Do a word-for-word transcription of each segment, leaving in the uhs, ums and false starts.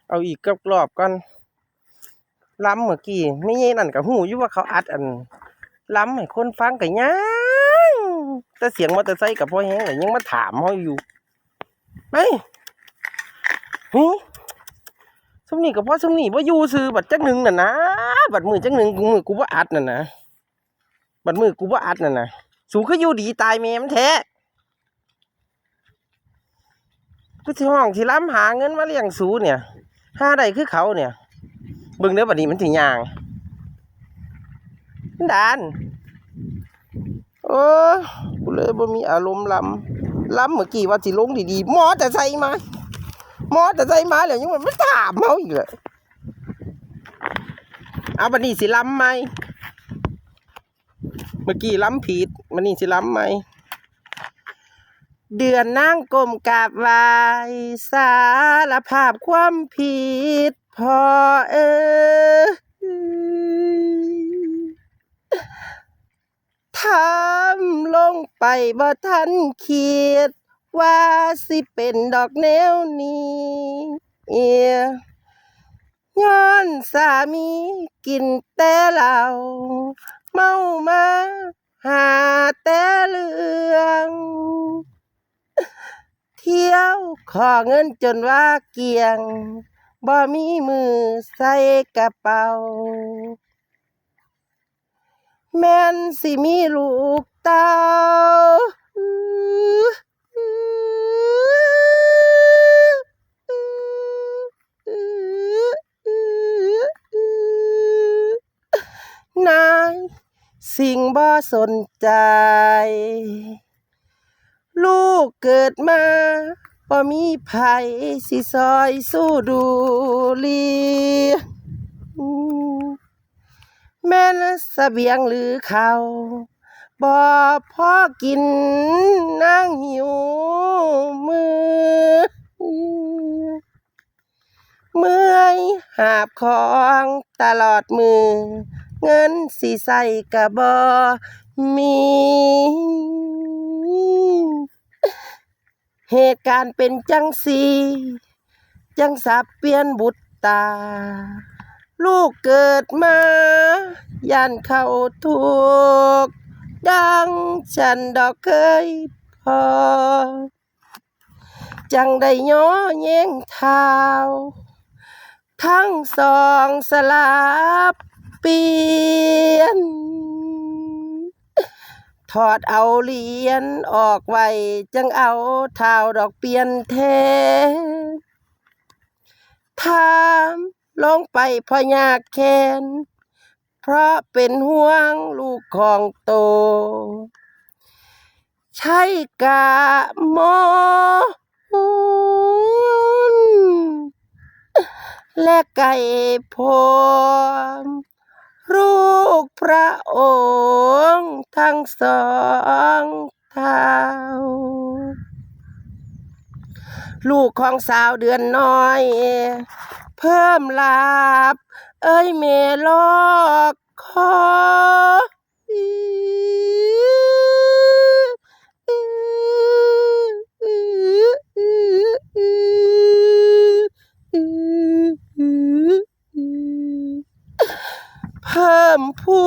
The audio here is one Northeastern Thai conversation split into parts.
เอาอีกรอบก่อน ลำเมื่อกี้ แม่ใหญ่นั่นก็ฮู้อยู่ว่าเขาอัดอัน ลำให้คนฟังก็ยัง แต่เสียงมอเตอร์ไซค์ก็พอแฮงแล้ว ยังมาถามเฮาอยู่ ไป หึ ซุมนี้ก็พอซุมนี้ บ่อยู่ซื่อ บัดจักหนึ่งนั่นนะ บัดมื้อจักหนึ่ง กู มื้อกูบ่อัดนั่นนะ บัดมื้อกูบ่อัดนั่นนะ สูคืออยู่ดีตายแม่มันแท้ กูสิฮ้องสิลำหาเงินมาเลี้ยงสูเนี่ย หาได้คือเขาเนี่ย เบิ่งเด้อ บัดนี้มันสิย่าง มันดาน โอ้ กูเลยบ่มีอารมณ์ลำ ลำเมื่อกี้ว่าสิลงดีๆ มอเตอร์ไซค์มา มอเตอร์ไซค์มาแล้วยังมาถามเฮาอีกเลย เอา บัดนี้สิลำใหม่ เมื่อกี้ลำผิด บัดนี้สิลำใหม่ เดือนนางก้มกราบไหว้ สารภาพความผิด พ่อเอ้ย ทำลงไปบ่ทันคิด ว่าสิเป็นดอกแนวนี้ ย้อนสามีกินแต่เหล้า เมามาหาแต่เรื่อง เที่ยวขอเงินจนว่าเกลี้ยง บ่มีมือใส่กระเป๋า แม่นสิมีลูกเต้า นายสิงบ่สนใจ ลูกเกิดมาบ่มีไผสิซอยสู้ดูเลี้ยง แม่นเสบียงหรือข้าว บ่พอกินนางหิวมือ เมื่อยหาบของตลอดมื้อ เงินสิใช้ก็บ่มี เหตุการณ์เป็นจั่งซี้ จั่งสับเปลี่ยนบุตรตา ลูกเกิดมา ย่านเข้าทุกข์ ดังฉันดอกเคยพอ จั่งได้ย่อแย้งเท้า ทั้งสองสลับเปลี่ยน ถอดเอาเหรียญออกไว้ จั่งเอาเท้าดอกเปลี่ยนแทน ถามลงไปเพราะยากแค้น เพราะเป็นห่วงลูกของโต ใช่กะมอน และไก่พร้อม ลูกพระองค์ทั้งสองเท้า ลูกของสาวเดือนน้อย เพิ่มลาบ เอ้ยแม่ลอกคอ เพิ่มพู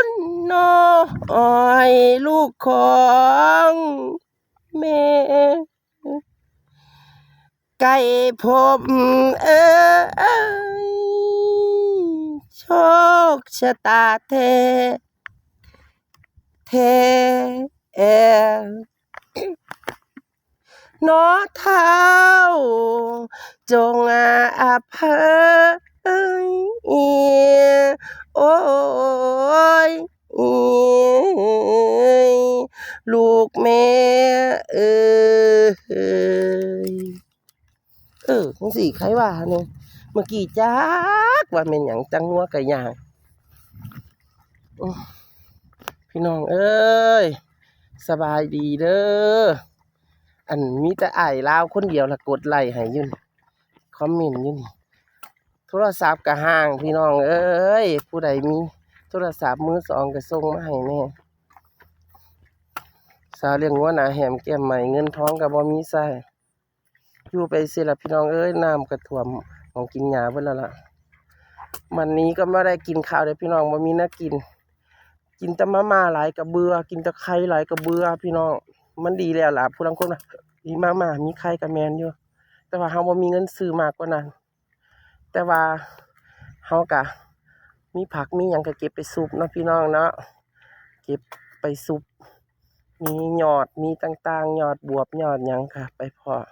นน้อยลูกของแม่ ไก่พบเอ้ย โชคชะตาแท้ แท้เนาะเท้า จงอภัย โอ้ย ลูกแม่เอ้ย เออ จั่งซี้ ใครว่านี่ เมื่อกี้จักว่าแม่นหยัง จั่งงัวกะย่าง โอ้ พี่น้องเอ้ย สบายดีเด้อ อันมีแต่อ้ายลาวคนเดียวละกดไลค์ให้อยู่นี่ คอมเมนต์อยู่นี่ โทรศัพท์กะห่าง พี่น้องเอ้ย ผู้ใดมีโทรศัพท์มือสองกะส่งมาให้แหน่ สาวเลี้ยงงัวหน้าแหมแก้มใหม่ เงินทองกะบ่มีใช้ อยู่ไปสิล่ะพี่น้องเอ้ย น้ำกะท่วม ของกินหญ้าเบิดแล้วล่ะ วันนี้ก็บ่ได้กินข้าวเด้อพี่น้อง บ่มีแนวกิน กินแต่มาม่าหลายก็เบื่อ กินแต่ไข่หลายก็เบื่อพี่น้อง มันดีแล้วล่ะ ผู้ลางคนว่า มีมาม่า มีไข่ก็แม่นอยู่ แต่ว่าเฮาบ่มีเงินซื้อมากกว่านั้น แต่ว่าเฮาก็มีผักมีหยังก็เก็บไปซุบเนาะพี่น้องเนาะ เก็บไปซุบ มียอด มีต่างๆ ยอดบวบ ยอดหยังก็ไปเพาะ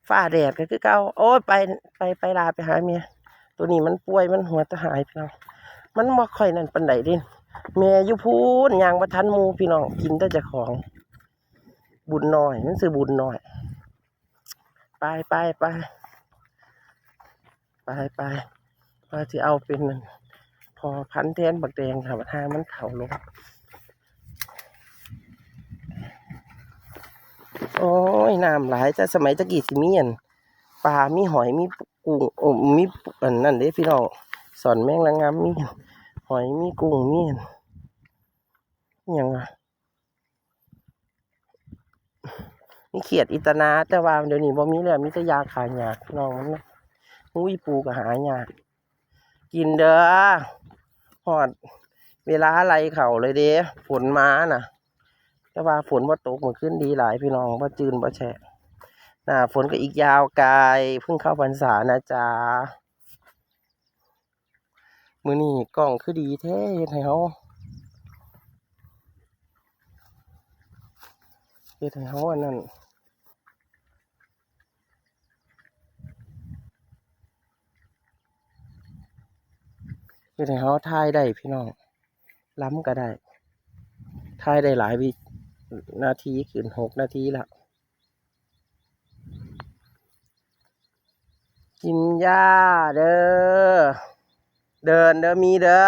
ฟ้าแดดก็คือเก่า โอ้ย ไป ไป ไปลาไปหาแม่ ตัวนี้มันป่วย มันหัวตะหายพี่น้อง มันบ่ค่อยนั่นปานใดเด้ แม่อยู่พู้น ย่างบ่ทันหมู่พี่น้อง กินแต่เจ้าของ บุญน้อย มันชื่อบุญน้อย ไป ไป ไป ไป ไป ว่าสิเอาเป็นพ่อพันธุ์แทนบักแดงค่ะ บัดห่ามันเฒ่าลง โอ้ย น้ำหลาย แต่สมัยตะกี้สิมีอัน ปลา มีหอย มีกุ้ง โอ้ มีอันนั้นเด้พี่น้อง สอนแมงละงาม มีหอย มีกุ้ง มีอัน อิหยังวะ มีเขียดอีตะนา แต่ว่าเดี๋ยวนี้บ่มีแล้ว มีแต่ยาฆ่าหญ้าพี่น้องมันนะ งูอีปูก็หายาก กินเด้อ ฮอดเวลาไล่เข้าเลยเด้ ฝนมาน่ะ แต่ว่าฝนบ่ตกมื้อคืนดีหลายพี่น้อง บ่จื้นบ่แฉะ หน้าฝนก็อีกยาวไกล เพิ่งเข้าพรรษานะจ๊ะ มื้อนี้กล้องคือดีแท้ เฮ็ดให้เฮา เฮ็ดให้เฮาอันนั้น เฮ็ดให้เฮาถ่ายได้พี่น้อง ลำก็ได้ ถ่ายได้หลายวิ นาทีขึ้น หกนาทีละ กินหญ้าเด้อ เดินเด้อ มีเด้อ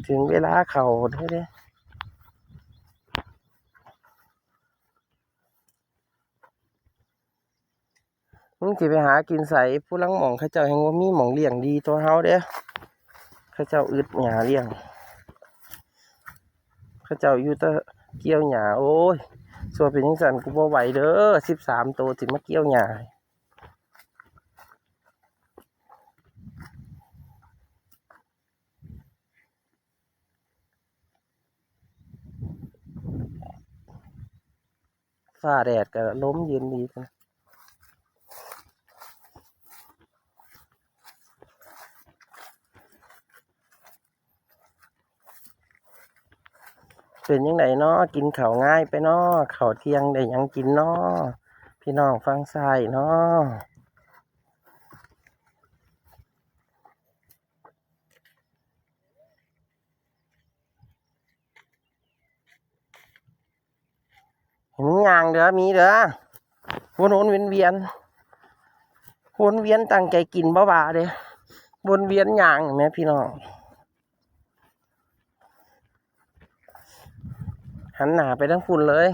ถึงเวลาเข้าเด้อ มึงสิไปหากินไส ผู้ลางหม่องเขาเจ้าแฮ่งบ่มีหม่องเลี้ยงดีตัวเฮาเด้ เขาเจ้าอึดหญ้าเลี้ยง เขาเจ้าอยู่แต่เกี่ยวหญ้า โอ้ย ซั่วเป็นจั่งซั้นกูบ่ไหวเด้อ สิบสามโตสิมาเกี่ยวหญ้า ฟ้าแดดก็ลมเย็นดีนะ เป็นจั่งใดน้อ กินข้าวงายไปน้อ ข้าวเที่ยงได้หยังกินน้อ พี่น้องฝั่งซ้ายน้อ ให้มันย่างเด้อ มีเด้อ วนๆเวียนๆ วนเวียนตั้งใจกินบ่ว่าเด้ วนเวียนย่างแหมพี่น้อง หันหน้าไปทางพุ้นเลย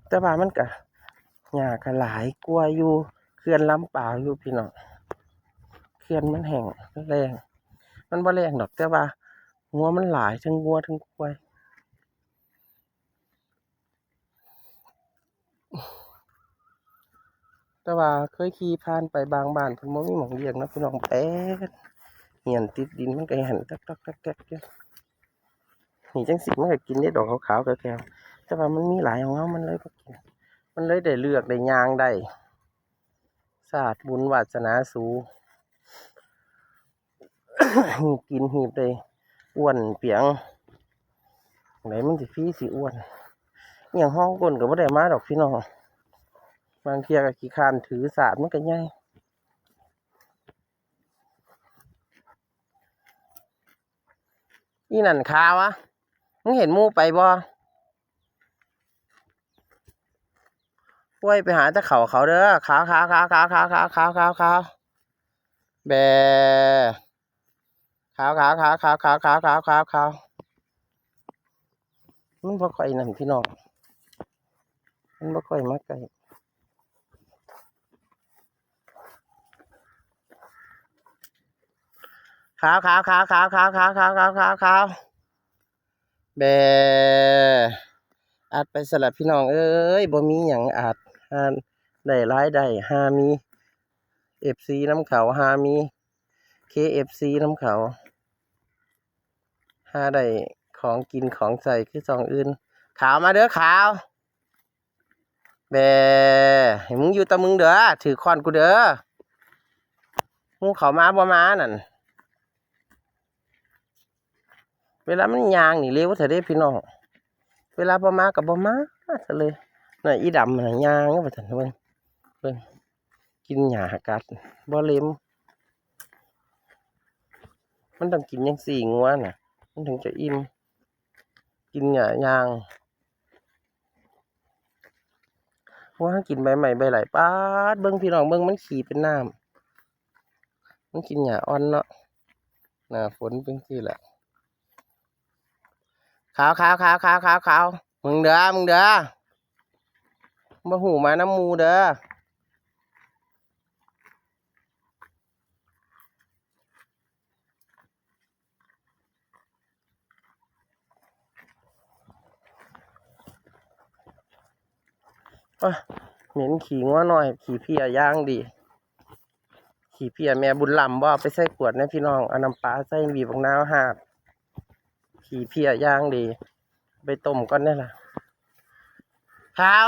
แต่ว่ามันก็ หญ้าก็หลายกว่าอยู่เขื่อนลำปาวอยู่พี่น้อง เขื่อนมันแห้ง มันแล้ง มันบ่แล้งดอก แต่ว่างัวมันหลาย ทั้งงัวทั้งควาย แต่ว่าเคยขี่ผ่านไปบางบ้าน เพิ่นบ่มีหม่องเลี้ยงนะพี่น้อง แปด เฮียนติดดิน มันก็หันตักๆๆๆอยู่ นี่จั่งซี้มันก็กินได้ดอกขาวๆแก่ๆ แต่ว่ามันมีหลายของเฮา มันเลยบ่กิน มันเลยได้เลือกได้ย่างได้ ชาติบุญวาสนาสู หีบกินหีบได้อ้วนเปียง ไหนมันสิฟรีสิอ้วน อิหยังห้องก้นก็บ่ได้มาดอกพี่น้อง บางเทื่อก็ขี้คร้านถือสาดมันก็ใหญ่ อีนั่นขาวอะ มึงเห็นหมู่ไปบ่ ป่วยไปหาแต่เขา เขาเด้อ ขาว ขาว ขาว ขาว ขาว ขาว ขาว ขาว ขาว แบ ขาว ขาว ขาว ขาว ขาว ขาว ขาว ขาว ขาว มันบ่ค่อยนั่นพี่น้อง มันบ่ค่อยมาใกล้ ขาว ขาว ขาว ขาว ขาว ขาว ขาว ขาว ขาว แบ อัดไปสลับพี่น้องเอ้ย บ่มีหยังอัด หาได้รายได้ หามีเอฟซีนำเขา หามีเคเอฟซีนำเขา หาได้ของกินของใช้คือซ่องอื่น ขาวมาเด้อขาว แบ ให้มึงอยู่แต่มึงเด้อ ถือค้อนกูเด้อ มึงเข้ามาบ่มานั่น เวลามันย่างนี่เร็วแท้เด้พี่น้อง เวลาบ่มาก็บ่มาซะเลย น่ะ อีดำน่ะย่างว่าซั่น เบิ่ง เบิ่ง กินหญ้ากัด บ่เล็ม มันต้องกินจั่งซี้งัวน่ะ มันถึงจะอิ่ม กินหญ้าย่าง งัวกินใบไม้ใบไหล ป๊าด เบิ่งพี่น้อง เบิ่งมันขี้เป็นน้ำ มันกินหญ้าอ่อนเนาะ หน้าฝนเป็นจั่งซี้แหละ ขาว ขาว ขาว ขาว ขาว ขาว มึงเด้อ มึงเด้อ บ่ฮู้มานำหมู่เด้อ โอ๊ย เหม็นขี้งัวน้อย ขี้เพี้ยอย่างดี ขี้เพี้ยแม่บุญล้ำ บ่เอาไปใส่ขวดนะพี่น้อง เอาน้ำปลาใส่ บีบบักนาวหาบ ขี้เพี้ยอย่างดี ไปต้มก่อนเด้อล่ะ ขาว